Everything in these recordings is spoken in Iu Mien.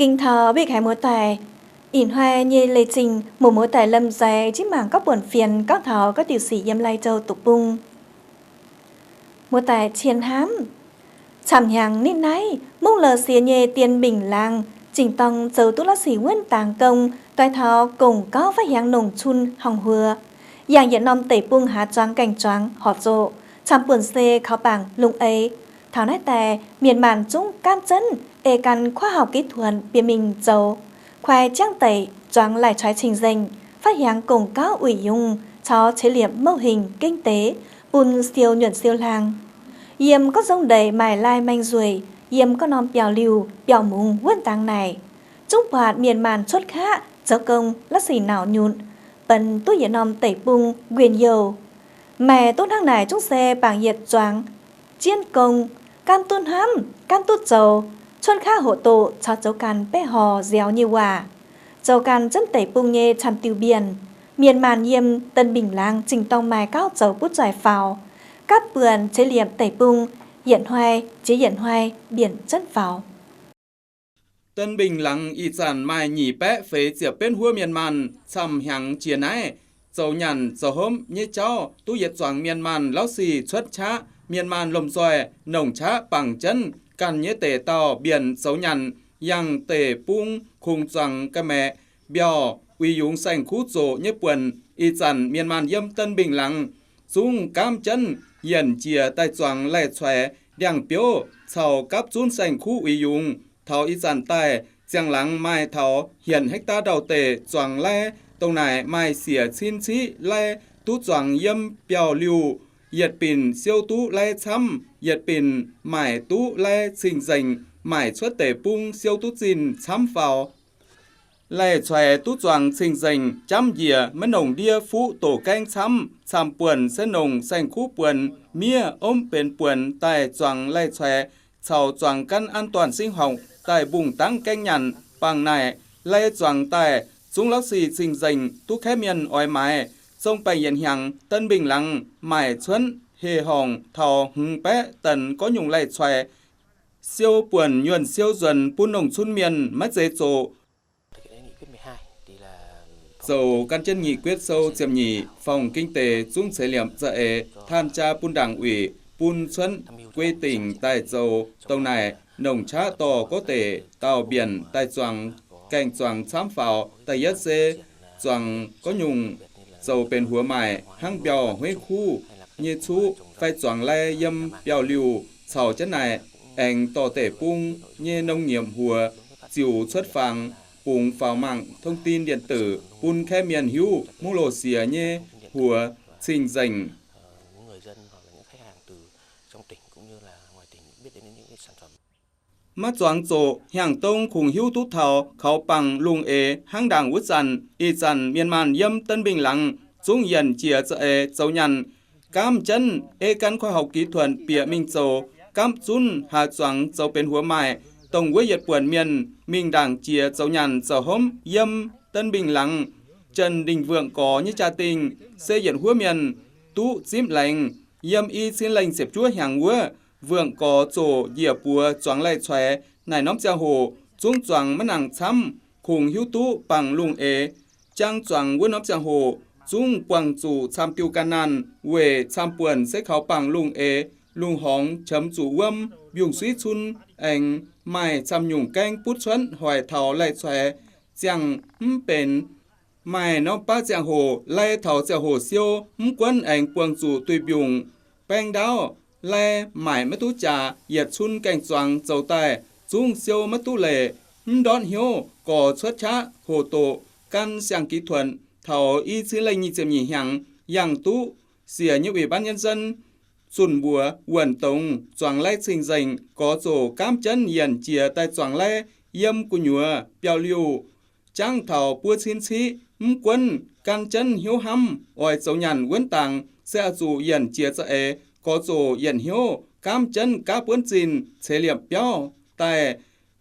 Ging taux wih haic muoz-doic, ih hnoi nyei leiz-zingh muoz-doic lomh nzoih ziex mangc gorngv buonc fienx gorngv taux gorngv diuh sic yiem Lai Châu doqc bung. Muoz-doic cien hnamv, camv hnyangx nitv naaiv mungv lou siex nyei dien mbingh laangz zingh dorng zoux duqv la'sic wuonv dangx gong, doix taux gong gauv fai hiaangx nongc cun horngh huox, yangh yietc norm deic-bung haaz zuangx gaeng-zuangx horpc zoqc, camv buonc se kaux bangc lungh eix. Taux naaiv daaih mienh maanh zungv gaamv zunv ei gan khoa học kỹ thuật bieqc mingh zoux, kuaix jangv deic zuangx lai-coix cing-nzengc, fai hiaangx gong gauv uix yungz caux ceix liepc mouh hingh gengh deix bun siou nyuonh siou hlang. Yiem gorngv nzong ndeic maaih lai maeng nzueic, yiem gorngv norm biauv-liuh biauv-mungz wuonv dangx naaic, zungv buatc mienh maanh cuotv kaqv zoux gong la'sic nauc nyutc, benx duqv yietc norm deic-bung nquin youh. Maaih duqv hnangv naaic zungv se bangc yietc zuangx jienv gong, gaamv duqv hnamv, gaamv duqv zoux, cuotv kaqv hoqc doqc caux zoux ganh baeqv horc nziaaux nyei waac, zoux ganh zunv deic-bung nyei camv diuh mbienc. Mienh maanh yiem Tân Bình Làng zingh dorng maaih gauv zoux butv zoih faaux, gapv buonc ceix liepc deic-bung, yietc hnoi jiex yietc hnoi mbienc zunv faaux. Tân Bình Làng ih zanc maaih nyic baeqv feix ziepc betv huov mienh maanh camv hnyangx jiex naaiv zoux nyanc zoux hopv nyei jauv duqv yietc zuangx mienh maanh lauv sic cuotv qaqv. Mienh maanh lomh nzoih nongc qaqv bangc jienv ganh nyei deic dauh mbienc zoux nyanc, yangh deic-bung kungx zuangx ga'maeqc mbiauh uix yungz saeng-kuv zoqc nyei buonc. Ih zanc mienh maanh yiem Tân Bình Làng zungv gaamv jienv yienc jiex daaih zuangx lai-coix ndiangx-biouv caux gapv zunv saeng-kuv uix yungz. Taux ih zanc daaih ziangh laangz maaih taux hietc hecta ndau-deic zuangx laiv dongh naaic maaih siec cin ciqv laiv duqv zuangx yiem biauv-liuh. Yietc binc siou duqv laiv camv, yietc binc maaic duqv laiv cing-nzengc, maaic cuotv deic-bung siou duqv zinh camv faaux. Lai-coix duqv zuangx cing-nzengc jamv njiec maiv nongc ndiev fuqv doqc gaengv camv. Camv buonc se nongc saeng-kuv buonc, miev omv benx buonc daaih zuangx lai-coix caux zuangx gan an toàn sinh học daaih mbungh dangv gaengv nyanc. Bangc naaic lai zuangx daaih zungv lauv sic cing-nzengc duqv kaeqv mienh oix maaiz. Zong baengc yietc hnyangx Tân Bình Làng maaic cuotv heh horngc taux hmz baeqv deix gorngv nyungc lai-coix siou buonc nyuonh siou nzuonx bun nongc cun mienh maiv zeiz zoqc. Zoux gan jienv Nghị quyết sou ziepc nyeic, phòng kinh tế zungv ceix liemc za'eix tham gia bun đảng ủy, bun cuotv quy định daaih zoux dongh naaic nongc qaqv dorh gorqv deic dauh mbienc daaih zuangx gaeng zuangx camv faaux. Da'yietv se zuangx gorngv nyungc zoux benx huox maaic hnangv mbiauh hueiv kuv nyei cuqv fai zuangx lai yiem biauv-liuh caux jienv naaic aengx dorh deic-bung nyei nông nghiệp huox ziux cuotv fangx, bungx faaux mangc thông tin điện tử bun kaeqv mienh hiuv mungv loz siex nyei huox cing-nzengc. Maiv zuangx zoqc hnyangx dong kungx hiuv duqv taux kaux bangc lungh eix hnangv ndaangc wuov zanc. Ih zanc mienh maanh yiem Tân Bình Làng zungv yienc jiex za'eix zoux nyanc, gaamv jienv ei gan khoa học kỹ thuật bieqc mingh zoux, gaamv zunv haaz zuangx zoux benx huox maaic, dongh wuov yietc buonc mienh mingh ndaangc jiex zoux nyanc zoux hopv yiem Tân Bình Làng. Trần Đình Vượng Cỏ nyei jaa-dingh se yietc huov mienh duqv zipv laengz. Yiem i cin lengh ziepc juov hnyangx wuov, Vượng Cỏ zoqc njiec buoz zuangx lai-coix. Naaic norm ziangh hoc zungv zuangx maiv nangc camv, kungx hiuv duqv bangc lungh eix. Jangv zuangx wuov norm ziangh hoc zungv buangh zuqc camv diuh ga'naanh weic camv buonc se kaux bangc lungh eix, lungh horngz qiemx zuqc wuom, mbiungc-suiv cun aengx maaih camv nyungc gaengv butv cuotv hoic taux lai-coix ziangh mv benx. Maaih norm baav ziangh hoc lai taux ziangh hoc siou, mv guonv aengx buangh zuqc duih mbiungc, baeng ndaauv, lai maaic maiv duqv jaax, yietc cun gaeng-zuangx zoux daaih zungv siou maiv duqv leic, mv ndortv hnyouv gorx cuotv qaqv hoqc doqc gan siang-kỹ thuật. Taux i cin lengh nyic ziepc nyeic hnyangx yangh duqv siec nyei ủy ban nhân dân zunh mbuox wuonc dongz zuangx lai cing-nzengc gorx zoqc gaamv jienv yienc jiex daaih zuangx lai yiem gu'nyuoz biauv-liuh. Jangv taux buo cin ciqv, mv guonv gan jienv hnyouv hnamv oix zoux nyanc wuonv dangx, se oix zuqc yienc jiex za'eix gorx zoqc yienc hnyouv gaamv jienv gaav buonv zinh ceix liemh biauv daaih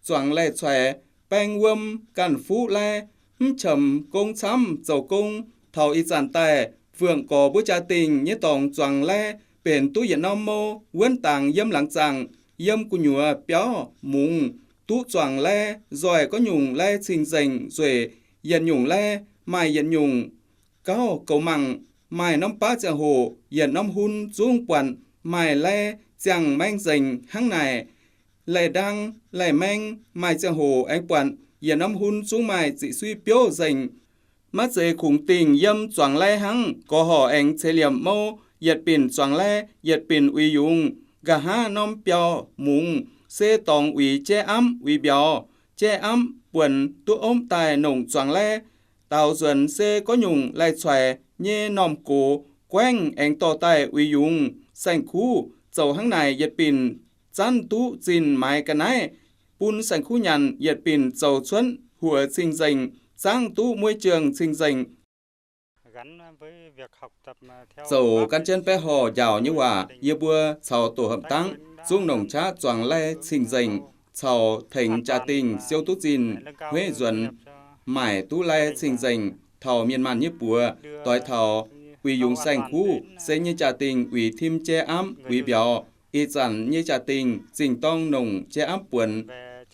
zuangx lai-coix, baeng wuom, ganh fuqv lai, mv qiemx gong camv zoux gong. Taux ih zanc daaih Vượng Cỏ mbuo jaa-dingh nyei dorngx zuangx lai benx duqv yietc norm mou wuonv dangx yiem laangz zaangc, yiem gu'nyuoz biauv mungz. duqv zuangx laih, nzoih gorngv nyungc laih cing-nzengc nzueic, yietc nyungc laih maaih yietc nyungc gauh goux mangc, maaih norm baav ziangh hoc yietc norm hun zungv buatc maaih laih ziangh maeng nzengc hnangv naaic. Laih ndaang laih maeng maaih ziangh hoc aengx buatc yietc norm hun zungv maaih ziqc suiv biouv nzengc. Maiv zeiz kungx dingh yiem zuangx laih hnangv, gorx-horc aengx ceix liemh mouv yietc binc zuangx laih, yietc binc uix yungz. Nqa'haav norm biauv mungz se dorngx uix jaiv amv uix mbiauz. Jaiv amv buonc duqv omv daaih nongc zuangx laih. Daaux nzuonx se gorngv nyungc laih coix nyei normh gox guaengv aengx dorh daaih uix yungz. Saeng-kuv zoux hnangv naaic yietc binc zanv duqv zinh maaiz ga'naaiv bun saeng-kuv nyanc, yietc binc zoux cuotv huox cing-nzengc, zaangv duqv mueiv jienh cing-nzengc. Zoux gan jienv baeqv horh njaaux nyei waac, yie mbuo caux doqc hopv dangv zungv nongc qaqv zuangx laih cing-nzengc caux tengx jaa-dingh siou duqv zinh hueiv nzuonx, maaic duqv laih cing-nzengc taux mienh maanh nyei buoz. Doix taux uix yungz saeng-kuv se nyei jaa-dingh uix tim jaiv amv uix mbiauz. Ih zanc nyei jaa-dingh zinh dorng nongc jaiv amv buonc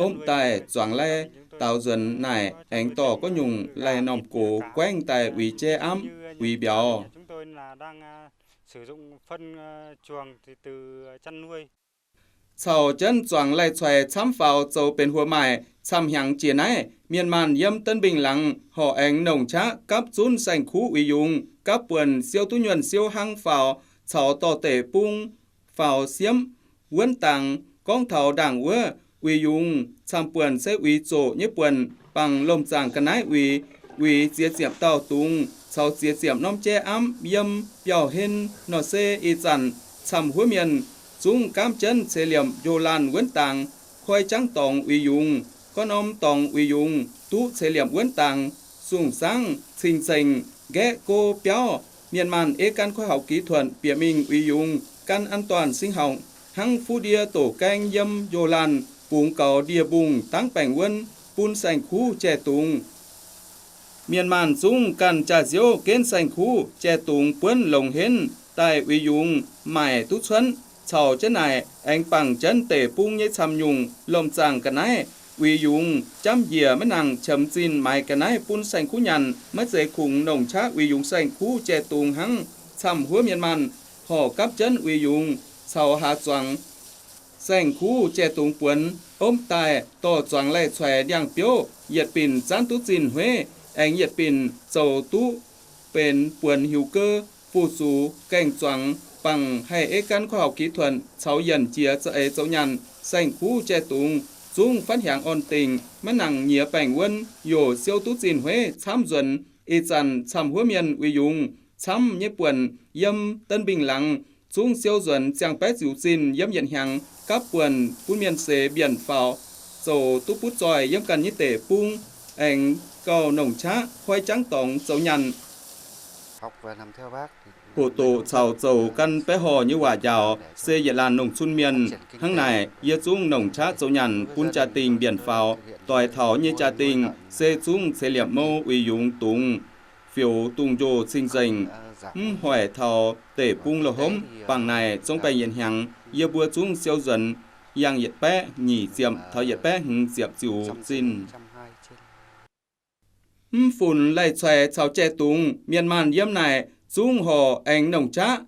omv daaih zuangx laih. Daaux nzuonx naaic aengx dorh gorngv nyungc laih normh gox guaengv daaih uix jaiv amv uix mbiauz. Caux jienv zuangx laih coix camv faaux zoux benx huox maaic camv hnyangx jiex naaiv. Mienh maanh yiem Deic-Mbing laangz horc aengx nongc qaqv gapv zunv saeng-kuv uix yungz, gapv buonc siou duqv nyuonh siou hnangv faaux, caux dorh deic-bung faaux siemv wuonv dangx. Gorngv taux ndaangc wuov uix yungz camv buonc se uix zoqc nyei buonc, bangc lomh zaangc ga'naaiv uix, uix ziex ziepc dauh dungz caux ziex ziepc norm jaiv amv yiem biauv-henv nor se ih zanc camv huov mienh zungv gaamv jienv ceix liemh njo laanh wuonv dangx, koi jangv dorngx uix yungz. Gorngv norm dorngx uix yungz duqv ceix liemh wuonv dangx, sung-saangv cing-nzengc, nqaeqv go biauv. Mienh maanh ei gan koi hauv kỹ thuận bieqc mingh uix yungz gan an toàn sinh học hnangv fuqv ndie doqc gaeng yiem njo laanh bungx gaux ndie-mbungh dangv baengc wuonv bun saeng-kuv jai-dungz. Mienh maanh zungv ganh jaax-nziouv genv saeng-kuv jai-dungz buonv longx henv daaih uix yungz maaic duqv cuotv. Caux jienv naaic aengx bangc jienv deic-bung nyei camv nyungc lomh zaangc ga'naaiv uix yungz jamv njiec maiv nangc qiemx zinh maaiz ga'naaiv bun saeng-kuv nyanc. Maiv zeiz kungx nongc qaqv uix yungz saeng-kuv jai-dungz hnangv, camv huov mienh maanh horc gapv jienv uix yungz caux haax zuangx saeng-kuv jai-dungz buonc omv daaih dorh zuangx laih coix ndiangx-biouv yietc binc zanv duqv zinh hueiv, aengx yietc binc zoux duqv benx buonc hiuv gouv fu-sux gaeng-zuangx. Bangc haih ei gan koi hauv kỹ thuận caux yienc jiex za'eix zoux nyanc, saeng-kuv jai-dungz zungv fatv hiaangx orn dingc, maiv nangc nyiex baengc wuonv, youc siou duqv zinh hueiv camv nzuonx. Ih zanc camv huov mienh uix yungz camv nyei buonc yiem Deic-Mbing laangz zungv siou nzuonx ziangh baeqv ziux zinh yiem yietc hnyangx gapv buonc bun mienh seix mbienc faaux, zoux duqv butv zoih yiem ganh nyei deic-bung, aengx gauh nongc qaqv koi jangv dorngx zoux nyanc. Hoqc doqc caux zoux gan baeqv horh nyei waac njaaux se yietc laanh nongh cun mienh. Hnangv naaic, yie zungv nongc qaqv zoux nyanc bun jaa-dingh mbienc faaux. Doix taux nyei jaa-dingh se zungv ceix liemh mouv uix yungz dungz, fioux dungz njoh cing-nzengc, mv hoic taux deic-bung lo hopv. Bangc naaic zong baengh yietc hnyangx, yie mbuo zungv siou nzuonx yangh yietc baeqv nyic ziepc taux yietc baeqv hmz ziepc ziux zinh. Mv funx laih coix caux jai-dungz, mienh maanh yiem naaic zungv horc aengx nongc qaqv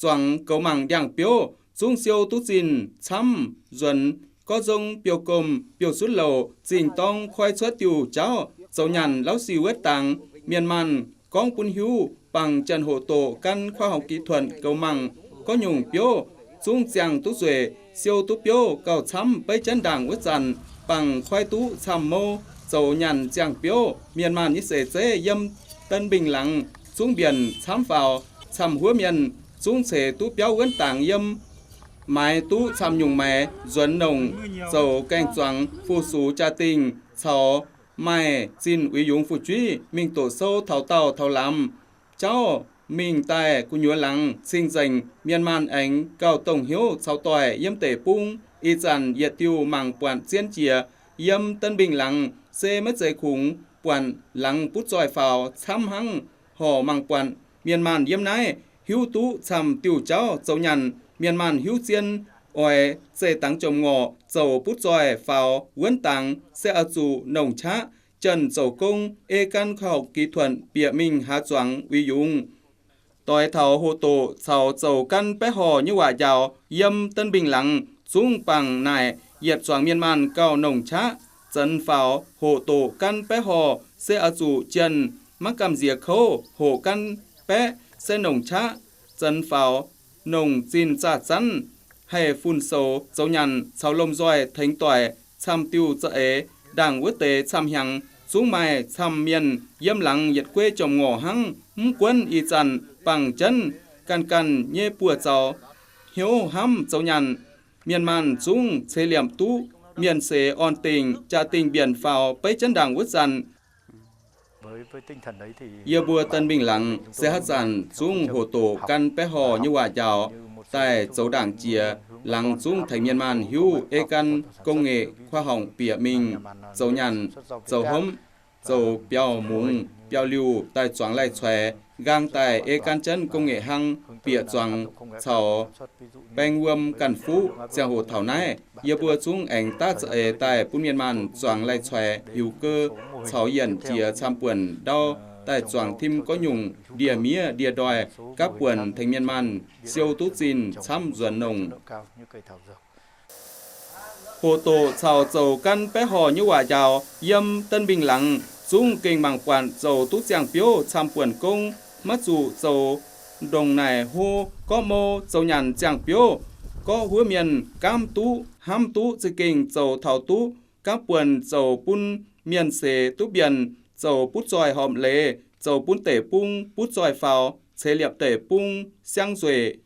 zuangx goux mangc ndiangx-biouv, zungv siou duqv zinh camv nzuonx. Gorv nzong biouv-gomh biouv-sutv louc zinh dorng koi cuotv diuh jauv zoux nyanc lauv sic wuov dangx. Mienh maanh gorngv bun hiuv bangc janx-hoc doqc gan khoa học kỹ thuật goux mangc gorngv nyungc biouv zungv ziangh duqv nzueic, siou duqv biouv gauh camv beiv jienv ndaangc wuov zanc, bangc koi duqv camv mou zoux nyanc ziangh biouv. Mienh maanh nyei seix zeiv yiem Deic-Mbing laangz zungv mbienc camv faaux. Camv huov mienh zungv ceix duqv biauv wuonv dangx yiem, maaiz duqv camv nyungc maaiz nzuonx nongc zoux gaeng-zuangx fu-sux jaa-dingh caux maaih zinh uix yungz fu'jueiv mingh doqc sou taux daauh taux lamz jauv mingh daaih gu'nyuoz laangz cing-nzengc. Mienh maanh aengx gauh dongh hnyouv caux doic yiem deic-bung. Ih zanc yietc diuh mangc buatc zien jiex yiem Deic-Mbing laangz se maiv zeiz kungx buatc laangz butv zoih faaux camv hnangv. Horc mangc buatc mienh maanh yiem naaiv hiuv duqv camv diuh jauv zoux nyanc. Mienh maanh hiuv zien oix zeiz dangx jomc ngorc zoux butv zoih faaux wuonv dangx se oix zuqc nongc qaqv, janx zoux gong ei gan kaux kỹ thuận bieqc mingh haaz zuangx uix yungz. Doix taux hoqc doqc caux zoux gaanv baeqv horh nyei waac njaaux yiem Tân Bình Lắng zungv bangc naaic yietc zuangx mienh maanh gauh nongc qaqv, zanx faaux hoqc doqc gaanv baeqv horh se oix zuqc janx maiv gamh nziex kouv hoqc gaanv baeqv se nongc qaqv, zanx faaux nongc zinh zaah zanv, haih fun-soux zoux nyanc caux lomh nzoih tengx doic camv diuh za'eix. Ndaangc wuov deix camv hnyangx zungv maaih camv mienh yiem laangz yietc gueiv jomc ngorc hnangv, mv gunv ih zanc bangc jienv ganh ganh nyei buoz-zaux, hnyouv hnamv zoux nyanc. Mienh maanh zungv ceix liemh duqv mienh seix orn dingc, jaa-dingh mbienc faaux beiv jienv ndaangc wuov zanc. Yie mbuo Tân Bình Lắng se haaix zanc zungv hoqc doqc gaanv baeqv horh nyei waac njaaux daaih zoux ndaangc jiex, laangz zungv tengx mienh maanh hiuv ei gan công nghệ khoa học bieqc mingh zoux nyanc, zoux hopv, zoux biauv-mungz biauv-liuh daaih zuangx lai-coix, nqaang daaih ei gan jienv công nghệ hnangv bieqc zuangx caux baeng wuom ganh fuqv. Ziangh hoc taux naaiv yie mbuo zungv aengx daav za'eix daaih bun mienh maanh zuangx lai-coix hiuv gouv caux yienc jiex camv buonc ndau daaih zuangx tim gorngv nyungc ndie-miev ndie-ndoih gapv buonc tengx mienh maanh siou duqv zinh camv nzuonx longc. Hoqc doqc caux zoux gaanv baeqv horh nyei waac njaaux yiem Tân Bình Lắng zungv gengh mangc buatc zoux duqv ziangh biouv camv buonc gong, maiv zuqc zoux ndongc naaic hlo gorqv mou zoux nyanc ziangh biouv. Gorqv huov mienh gaamv duqv hnamv duqv za'gengh zoux taux duqv gapv buonc zoux bun mienh seix duqv mbienc, zoux butv zoih horpc leiz, zoux bun deic-bung butv zoih faaux, ceix liepc deic-bung siang nzueic,